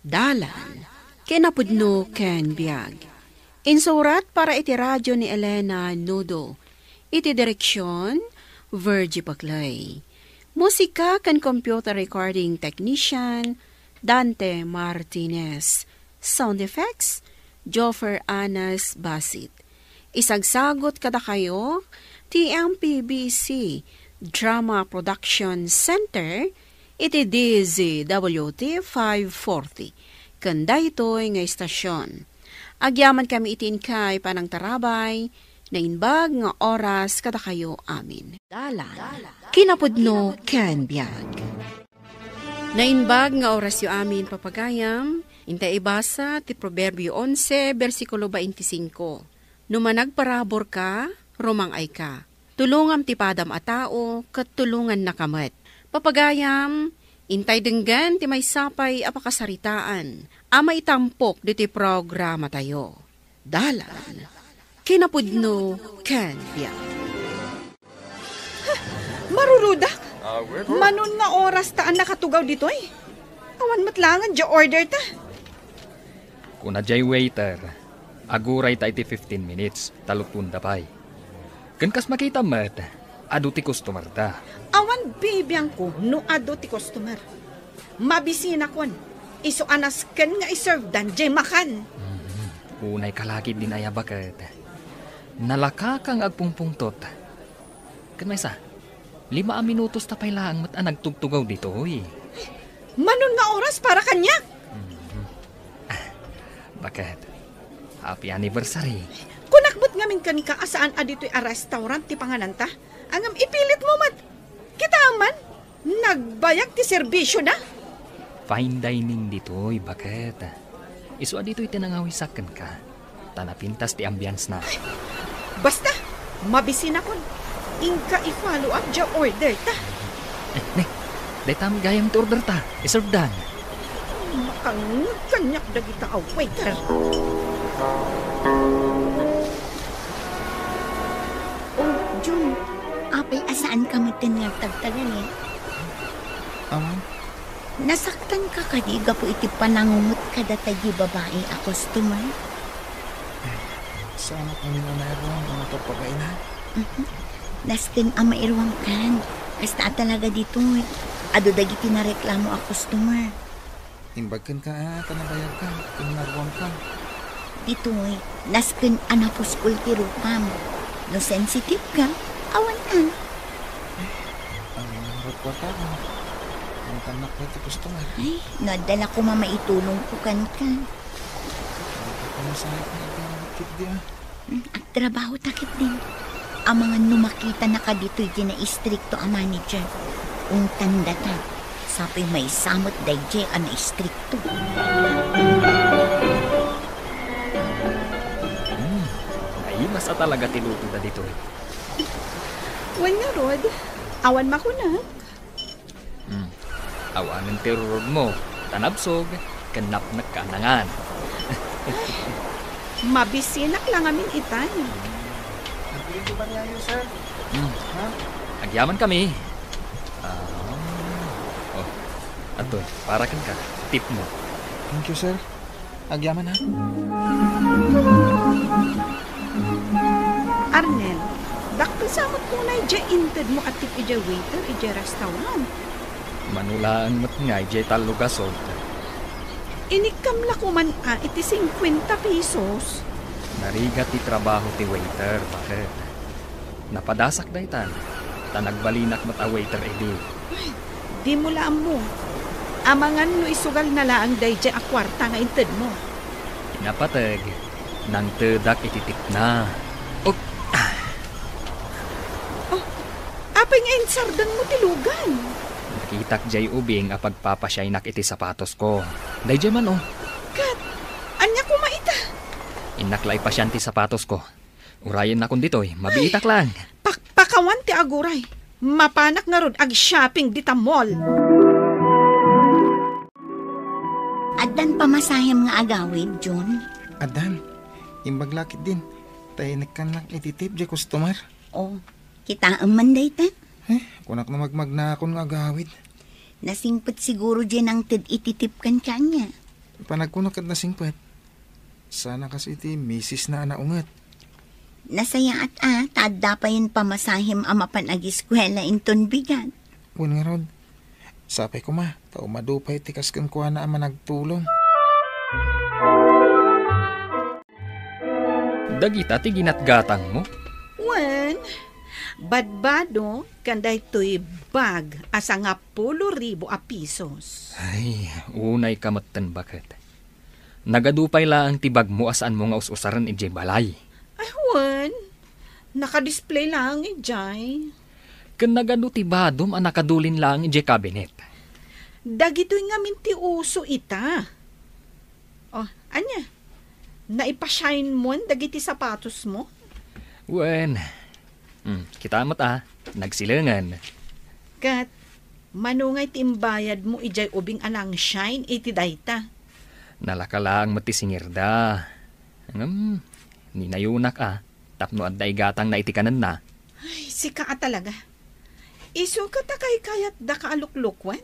Dalan, kinapudno ken biag. Insurat para iti radio ni Elena Nudo. Iti direksion, Virgie Paclay. Musika ken computer recording technician, Dante Martinez. Sound effects, Joffer Anas Basit. Isagsagot kadakayo ti M P B C Drama Production Center iti D Z W T five forty ken daytoy nga istasion. Agyamankami iti inkay panangtarabay, naimbag nga oras kadakayo amin. Dalan, kinapudno ken biag. Naimbag nga orasyo amin, papagayam, intay ibasa ti Proverbio onse, bersikulo twenty-five. No managparaburka, rumang-ayka. Tulongam ti padam a tao, ket tulongannaka met. Papagayam, intay denggen ti maysa pay a pakasaritaan a maitampok ditoy programatayo. Dalan, kinapudno ken biag. Marurudak? Manon nga oras ta a nakatugaw ditoy? Awan met laeng diay order ta. Kuna diay waiter, aguray ta iti fifteen minutes, ta lutuenda pay. Ken kas makita met, adu ti customer da. Awan bibiangko no adu ti customer. Mabisinakon, isu a nasken nga iserve dan diay makan. Mhm. Unay kalakid din aya baket. Nalakaka nga agpungpungtot. Ken maysa, lima a minutos ta pay laeng met a nagtugtugaw ditoy. Manon nga oras para kaniak? Mhm. Ah, baket? Happy anniversary. Kunak met ngamin kenka a saan a ditoy a restaurant ti pangananta. Ngem ipilitmo met. Kitaem man, nagbayag ti serbisyona. Fine dining ditoy, baket. Isu a ditoy ti nangawisak kenka. Ta napintas ti ambience na. Basta, mabisinakon. Inka i-follow up diay order ta. Eh, ne, dayta met gayam ti order ta. Iserve dan. Makangngeg kaniak dagita a waiter. Oh, Jun, apay a saanka metten nga agtagtagani? Awan. Nasaktanka kadi gapu iti panangungot kadata di babai a customer? Saanak ngamin a nairuang a motor, pagbaina. Mhm. Nasken a mairuangkan. Kasta a talaga ditoy. Adu dagiti nareklamo a customer. Imbag kenka, a, ta nabayarka, ken naruangka. Ditoy, nasken a napuskol ti rupam. No sensitive ka, awan a. Ang nangragkwarta ko. Ang tanak na ti customer. Ay, no adda la koma maitulongko kenka. Ang tanak na sa akin, ang tanak na ti dia. Hmm, agtrabaho ta ketdin. Amangan no makitanaka ditoy ti naistrikto a manager. Ungtanda ta, sapoy maysa met daydiay a naistrikto. Hmm, naimas a talaga ti lutoda ditoy. Wen ngarud, awan makunak. Hmm. Awanen ti rurod mo, ta nabsog, ken napnek ka nangan. Mabisinak la ngamin itay. Dito ba niya yun, sir? Hmm. Ha? Agyaman kami. Ah, oh, ato, para kenka. Tip mo. Thank you, sir. Agyaman, ha? Arnel, dakkel sa met unay diay inted mo a tip idiay waiter idiay restaurant. Mano laeng met nga idiay tallo gasot. Inikkam la koman a iti singkuenta pesos. Narigat ti trabaho ti waiter, baket. Napadasak daytan, ta nagbalinak met a waiter idi. Ay, dimo la ammo. Amangan no isugalna laeng daydiay a kuarta nga intedmo. Napateg, nangtedak iti tipna. Op! Ah! Oh, apay nga insardengmo ti lugan? Nakitak diay ubing a pagpapasiaynak iti sapatosko. Daydiay man, oh. Ket, ania koma ita? Innak la ipasian ti sapatosko. Urayennakon ditoy, mabiitak laeng. Pakpakawan ti aguray. Mapanak ngarud ag-shopping dita mall. Addan pamasahem nga agawid, Jun? Addan. Imbag la ketdin. Ta inekkannak iti tip diay customer. Oh, kitaem man dayta? Eh, kunak no magmagnaakon nga agawid. Nasingpet siguro diay nangted iti tip kenkuana. Panagkunak ket nasingpet. Sana kas iti misisna a naunget. Nasayaat a, ta adda payen pamasahem a mapan agiskuela inton bigat. Wen ngarud, sapay koma, ta umadu pay ti kas kenkuana a managtulong. Dagita ti ginatgatangmo? Wen, badbado ken daytoy bag a sangapulo ribu a pisos. Ay, unayka metten, baket. Nagadu pay laeng ti bagmo a saanmo nga us-usaren idiay balay. Ay, wen. Naka-display laeng idiay. Ken nagadu ti badom a nakadulin laeng idiay cabinet. Dagitoy ngamin ti uso ita. Oh, ania? Naipasianmon dagiti sapatosmo? Wen. Hmm, kita met a, nagsilengen. Ket, mano ngay ti imbayadmo idiay ubing a nangsian iti dayta? Nalaka laeng met ti singirda. Ngem, ninayunak a, tapno adda igatangna iti kanenna. Ay, sika a talaga. Isu ket a kaykayatdaka a luklukoen,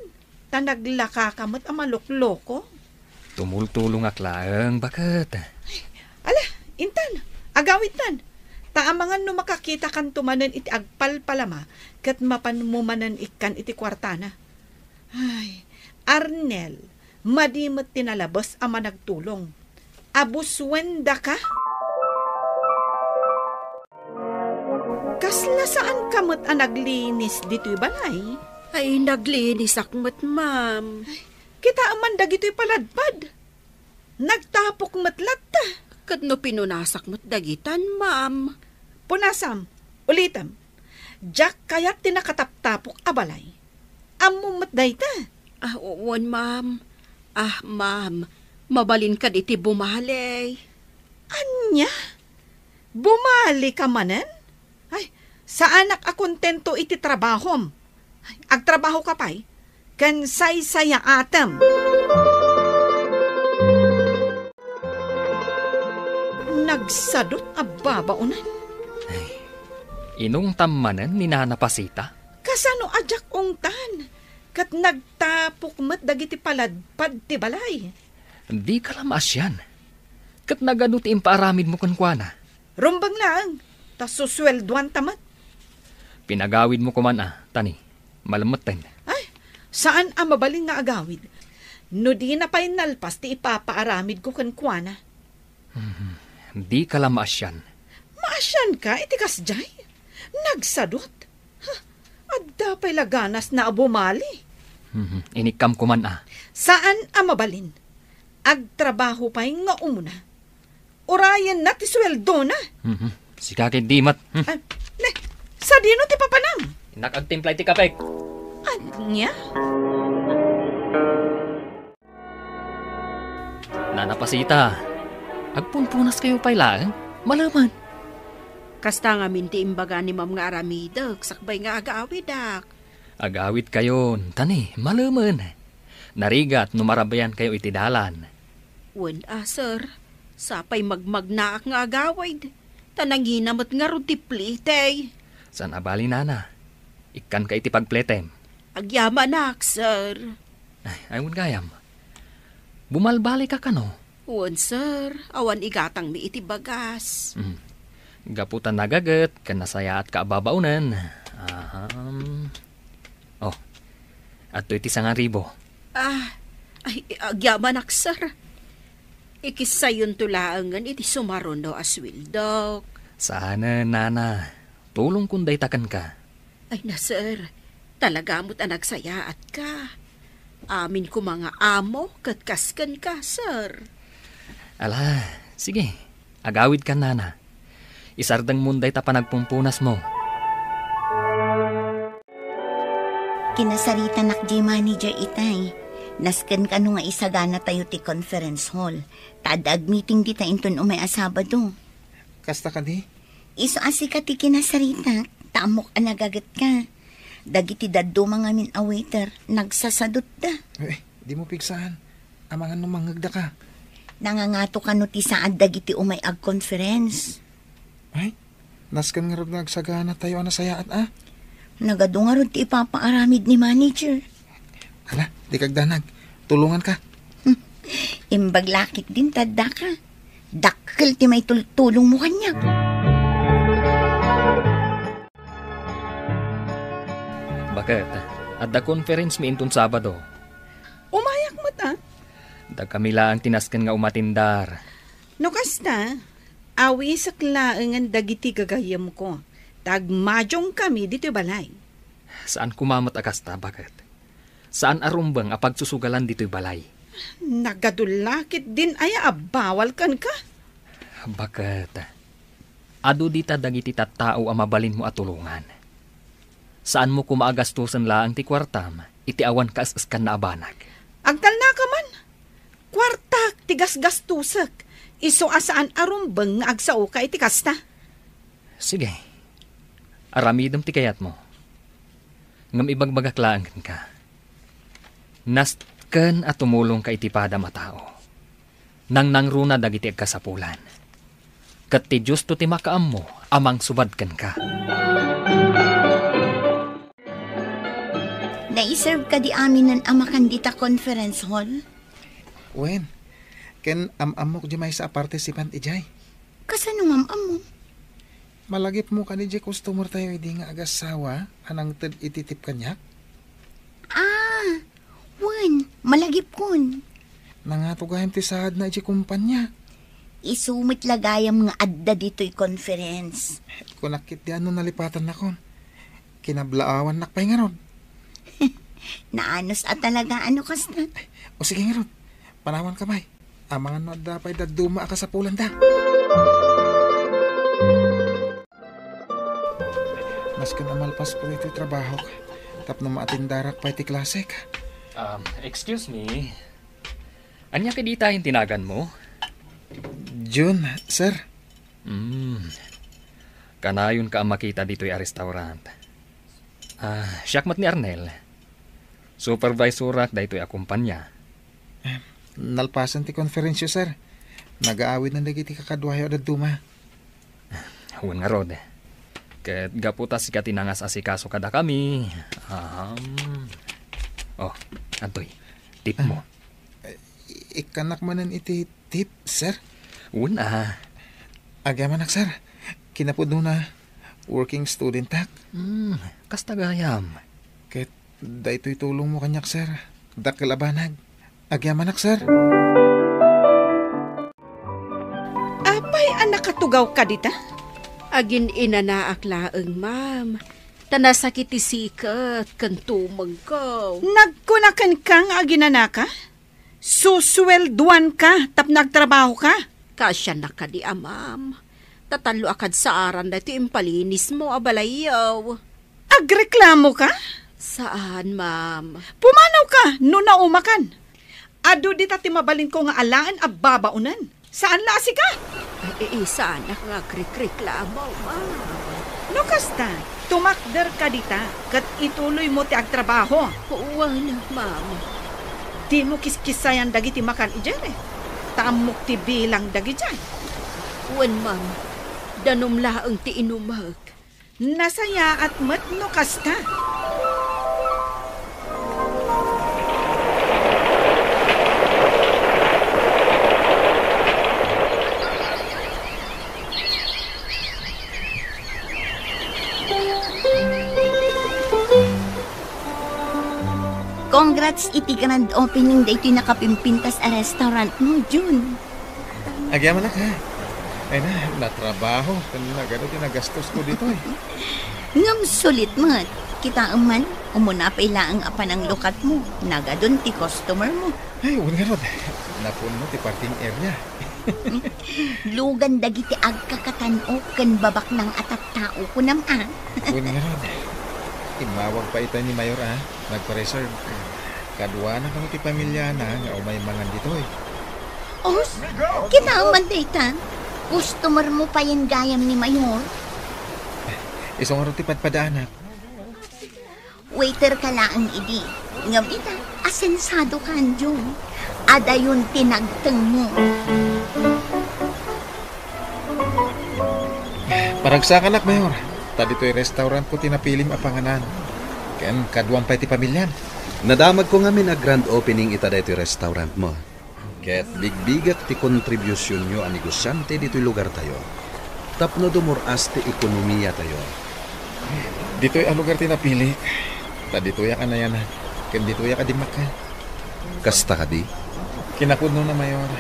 ta naglakaka met a malukloko. Tumultulongak laeng, baket. Ay, ala, intan, agawidtan. Ta amangan no makakitakanto manen iti agpalpalama, ket mapanmo manen ikkan iti kuartana. Ay, Arnel, madi met ti nalabes a managtulong. Abusuen daka? Kasla saanka met a naglinis ditoy balay? Ay, naglinisak met, ma'am. Ay, kitaem man dagitoy paladpad. Nagtapok met latta. Ket no pinunasak met dagitan, ma'am? Punasam, ulitem. Diak kayat ti nakataptapok a balay. Ammom met dayta? Ah, wen, ma'am. Ah, ma'am, mabalin kad iti bumali. Ania? Bumali ka manen? Ay, saanak a kontento iti trabahom. Ay, agtrabaho ka pay, ken saysayaatem. Nagsadut a babaonan. Ay, inungtam manen ni Nana Pasita? Kasano a diak ungtan? Ket nagtapok met dagiti paladpad ti balay. Dika la maasian. Ket nagadu ti impaaramidmo kenkuana? Rumbeng laeng, ta susueldoanta met. Pinagawidmo koman a, Tani. Malemmetten. Ay, saan a mabalin nga agawid. No dina pay nalpas ti ipapaaramidko kenkuana. Mhm. Dika la maasian. Maasianka iti kasdiay? Nagsadut? Ha, adda pay la ganasna a bumali. Mhm. Inikkam koman a. Saan a mabalin. Agtrabaho pay nga umuna. Urayenna ti sueldona. Mhm. Sika ket di met. Hmm. Ay, ne, sadino ti papanam? Innak agtimpla iti kapek. Ania? Nana Pasita, agpunpunaskayo pay laeng? Malemen. Kasta ngamin ti imbaga ni Ma'am nga aramidek, sakbay nga agawidak. Agawidkayon, Tani, malemen. Narigat no marabiankayo iti dalan. Wen a, sir. Sapay magmagnaak nga agawid. Ta nangina met ngarud ti plete. Saan a bali, nana. Ikkanka iti pagpletem. Agyamanak, sir. Ay, ay, wen gayam. Bumalbalika kano? Wen, sir. Awan igatangmi iti bagas. Mm. Gapu ta nagaget ken nasayaatka a babaonen. Aham. Oh, adtoy ti sangaribo. Ah, ay, agyamanak, sir. Ikissayonto laengen iti sumaruno a sueldok. Saanen, nana. Tulongkon dayta kenka. Ay na, sir. Talaga met a nagsayaatka. Amin koma nga amo ket kas kenka, sir. Ala, sige. Agawidkan, nana. Isardengmon dayta panagpumpunasmo. Kinasaritanak diay manager itay. Nasken kano nga isaganatayo ti conference hall. Ta adda agmeeting dita inton umay a Sabado. Kasta kadi? Isu a sika ti kinasaritak, ta ammok a nagagetka. Dagiti dadduma ngamin a waiter, nagsasadutda. Eh, dimo pigsaan. Amangan no mangngegdaka. Nangangato kano ti saad dagiti umay ag-conference. Ay, nasken ngarud nga agsaganatayo a nasayaat a. Nagadu ngarud ti ipapaaramid ni manager. Ala, dika agdanag. Tulonganka. Imbag laketdin ta addaka. Dakkel ti maitultulongmo kaniak. Baket, adda conference-mi inton Sabado. Umayak met, a? Dagkami laeng ti nasken nga umatindar. No kasta, awisek laengen dagiti gagayyemko, ta agmadiongkami ditoy balay. Saan koma met a kasta, baket. Saan a rumbeng a pagsusugalan ditoy balay. Nagadu laketdin aya a bawal kenka? Baket, adu dita dagiti tattao a mabalinmo a tulongan. Saanmo koma a gastusen laeng ti kuartam iti awan kaes-eskanna a banag. Agtalnaka man. Kuartak ti gasgastosek. Isu a saan a rumbeng nga agsaoka iti kasta. Sige. Aramidem ti kayatmo. Ngem ibagbagak laeng kenka. Nasken a tumulongka iti padam a tao. Nangnangruna dagiti agkasapulan. Ket ti Diosto ti makaammo a mangsubad kenka. Naiserve kadi aminen a makan dita conference hall? Wen, ken am-ammok diay maysa a participant idiay. Kasano nga am-ammo? Malagipmo kadi diay customer tayo idi nga agassawa a nangted iti tip kaniak? Ah, wen, malagipkon. Nangato gayam ti saadna idiay kumpanya. Isu met la gayam nga adda ditoy conference. Kunak ketdi a no nalipatannakon. Kinablaawannak pay ngarud. Naanus a talaga a no kasta. O sige ngarud, panawanka pay. Amangan no adda pay dadduma a kasapulanda. Nasken a malpasko ditoy trabahok tapno maatindarak pay ti klasek. Um, excuse me. Ania kadi ita ti naganmo? Jun, sir. Mm. Kanayonka a makita ditoy a restaurant. Ah, siak met ni Arnel. Supervisorak daytoy a kumpanya. Eh, nalpasen ti konferensyo, sir. Nagaawiden dagiti kakaduayo a dadduma. Wen ngarud. Ket gapu ta sika ti nangas-asikaso kadakami. Ahem. Oh, adtoy. Tipmo. Ah, i-, ikkannak manen iti tip, sir? Wen a. Agyamanak, sir. Kinapudnona, working studentak. Hmm, kasta gayam. Ket daytoy tulongmo kaniak, sir. Dakkel a banag. Agyamanak, sir. Apay a nakatugawka dita? Agin-inanaak laeng, ma'am. Ta nasakit ti siket ken tumengko. Nagkuna kenka nga aginanaka? Susuelduanka tapno agtrabahoka? Kaasiannak kadi a, ma'am. Ta tallo a kadsaaran daytoy impalinismo a balayyo. Agreklamoka? Saan, ma'am. Pumanawka no naumakan. Adu dita ti mabalinko nga alaen a babaonen. Saan la a sika? Eh, eh, saanak nga agrekreklamo, ma'am. No kasta, tumakderka dita ket ituloymo ti agtrabaho. Wen, ma'am. Dimo kiskisayan dagiti makan idiay, ta ammok ti bilang dagidiay. Wen, ma'am. Danum laeng ti inumek. Nasayaat met no kasta. Congrats iti grand opening daytoy nakapimpintas a restaurant mo, Jun. Agyamanak, ha? Ay na, natrabaho, ken nagadu ti nagastos ko ditoy. Ngem sulit met. Kitaem man, umuna pay laeng a pananglukat mo, nagadun ti customer mo. Ay, wen ngarud, napunno ti parking area. Lugan dagiti agkakatan-ok ken babaknang a tattao, kunam a. Wen ngarud, immawag pay ita ni Mayor a nagpa-reserve. Kaduana kano ti pamiliana nga umay mangan ditoy. Os, kitaem man dayta. Customer mo payen gayam ni Mayor. Isu ngarud ti padpadaanak. Waiter ka laeng idi. Ngem ita, asensado kan, Jun. Adayon ti nagtengmo. Paragsakanak, Mayor. Ta ditoy restaurant ko ti napilim a panganan. Ken kaduam pay ti pamiliam. Nadamagko ngamin a grand opening ita daytoy restaurant mo. Ket bigbigak ti kontribusionyo a negosiante ditoy lugartayo tapno dumur-as ti ekonomiatayo. Ditoy a lugar ti napilik, ta ditoyak a nayanak, ken ditoyak a dimmakkel. Kasta kadi? Kinapudnona, Mayor.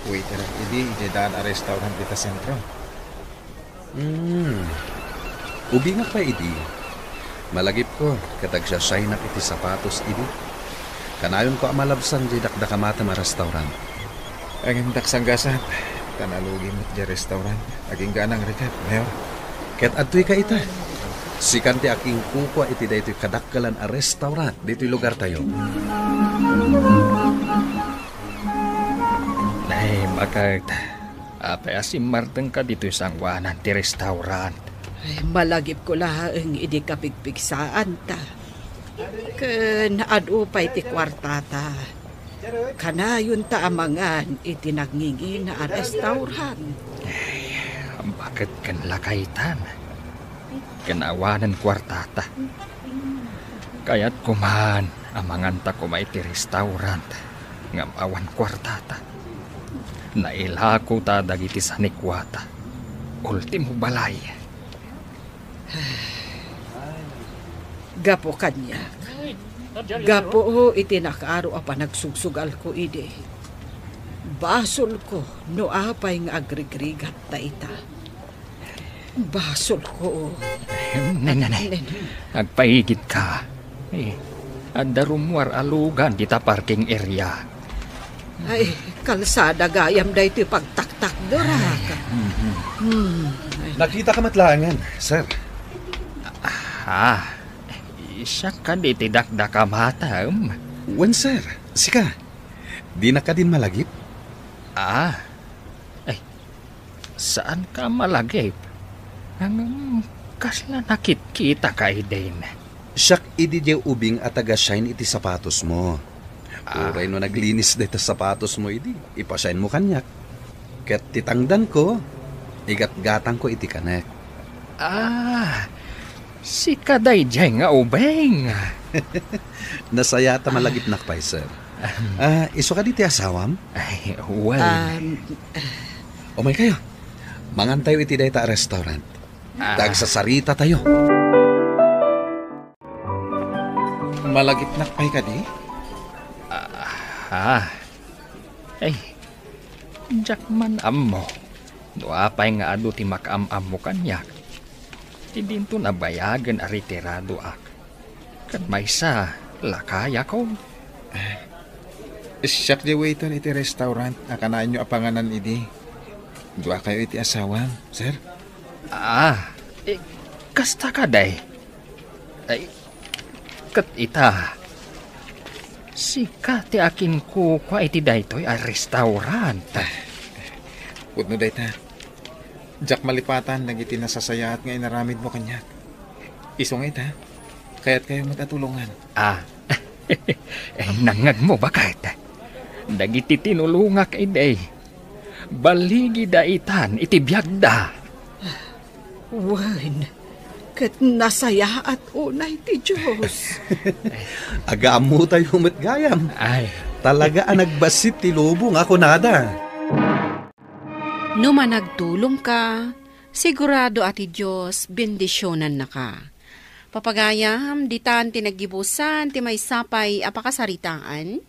Waiter idi idiay daan a restaurant dita sentro. Hmm. Ubingak pay idi. Malagipko ket agsasaynak iti sapatos idi. Kanayonko a malabsan diay dakdakamatem a restaurant. Ngem dak sanggasat, ta nalugi met diay restaurant. Agingga a nangrigat, Mayor. Ket adtoy ka ita. Sikan ti akinkukua iti daytoy kadakkelan a restaurant ditoy lugartayo. Nay, bakit? Apay a simmartengka ditoy sangoanan ti restaurant? Ay, malagipko laeng idi kapigpigsaanta. Ken adu pay ti kuartata. Kanayonta a mangan iti nangingina a restaurant. Ay, bakit ken lakaytan? Ken awanen kuartata. Kayatko man a manganta koma iti restaurant ngem awan kuartata. Nailako ta dagiti sanikuata. Ultimo balay. Gapu kaniak, gapu iti nakaro a panagsugsugalko idi, basolko no apay nga agrigrigat ta ita. Basolko. Nene, nene. Nene. Agpaigitka. Eh, adda rummuar a lugan dita parking area. Ay, kalsada gayam daytoy pagtaktakderak. Ay, mhm. Hmm. Ay. Nakitaka met laengen, sir. Ah, siak kadi ti dakdakamatem? Wen, sir. Sika. Dinak kadin malagip? Ah. Ay, saanka malagip? Ngem kasla nakitkitaka idin? Siak idi diay ubing a taga-shine iti sapatosmo. Ah. Uray no naglinis dayta sapatosmo idi, ipashainmo kaniak. Ket ti tangdanko, igatgatangko iti kanek. Ah, sika daydiay nga ubing. Nasayaat a malagipnak pay, sir. Ahem. Ah, isu kadi ti asawam? Ay, well. Um, Umaykayo. Mangantayo iti dayta a restaurant. Ah. Ta agsasaritatayo. Malagipnak pay kadi? Ah, ah. Ay, diak man ammo no apay nga adu ti makaam-ammo kaniak. Ti dinto nabayagen a retiradoak. Ket maysa, lakayakon. Siak diay waiter iti restaurant a kanaenyo a panganan idi. Duakayo iti asawam, sir. Ah, eh, kasta kadi? Ay, ket ita, sika ti akinkukua iti daytoy a restaurant. Pudno dayta. Diak malipatan dagiti nasasayaat nga inaramidmo kaniak. Isu nga ita, kayatkayo met a tulongan. Ah, eh, nangngegmo, baket? Dagiti tinulongak idi, balligida itan iti biagda. Wen, ket nasayaat unay ti Dios. Agaammotayo met gayam. Ay. Talaga a nagbassit ti lubong a kunada. No managtulongka, sigurado a ti Dios bendisionannaka. Papagayam, ditan ti naggibusan ti maysa pay a pakasaritaan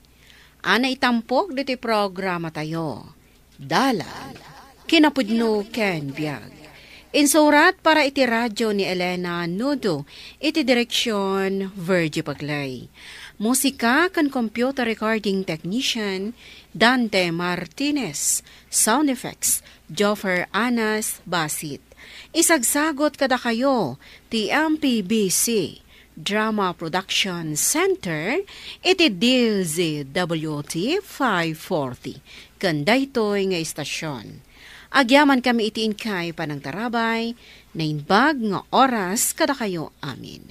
a naitampok ditoy programatayo. Dalan, kinapudno ken biag. Insurat para iti radio ni Elena Nudo, iti direksyon, Virgie Bagley. Musika ken computer recording technician, Dante Martinez. Sound effects, Joffer Anas Basit. Isagsagot kadakayo ti M P B C Drama Production Center iti D Z W T five forty. Ken daytoy nga istasyon, agyamankami iti inkay panangtarabay, naimbag nga oras kadakayo amin.